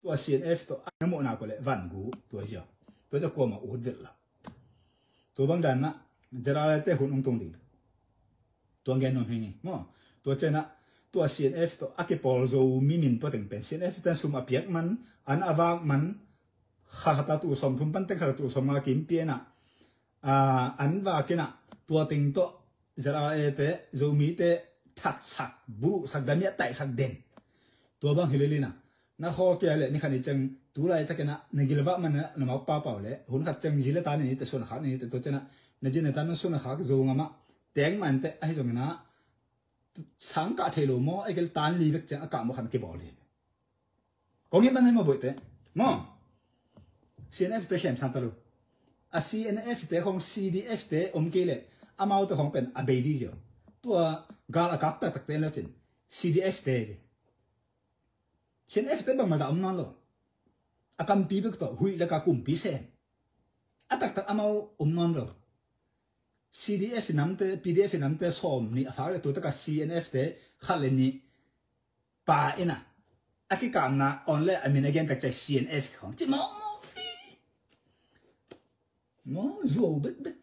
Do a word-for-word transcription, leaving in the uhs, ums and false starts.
Tua C N F tawh a na muhna ko le van gu tua zia. Tua zia kuama ut vet la. Tua bang dan na Z R A te hun ung tung ding. Tua gen nuam hi ni maw. Tua ciana tua C N F tawh a kipawl Zomi min tua teng pen C N F ten sum a piak man, an a vak man, kha khat a tu sawm thum pan teng khat a tu sawm nga kim piana. An vak ina tua teng tawh Z R A te Zomi te thatsak, buluhsak, damia taihsak den. Tua bang hi lelina na khawl kia le ni khat ni ceng tulai takina na gilvah man na mau paupau le hun khat ceng zile ta ni te suan khak ni te tua ciana na zine ta na suan khak Zo ngama teng man te ahi zongina sang kah thei lo maw, a gel tan li bek ciang a kah maw khan kibawl hi. Kong hi man hai maw boih te maw. C N F te khem sang ta lo. A C N F te khong C D F te om kei le amau te khong pen a bei di zio. Tua gal a kap taktak te lo cin C D F te di. C N F te bangmah zah om nawn lo. A kampi bek tawh huih le ka kumpi sen a taktak amau om nawn lo. C D F namte, P D F namte sawm nih a fak le tu taka C N F te khat le nih pa ina a kikapna on le a min a gen tak cai C N F khong ci maw maw fi maw zuau bek bek.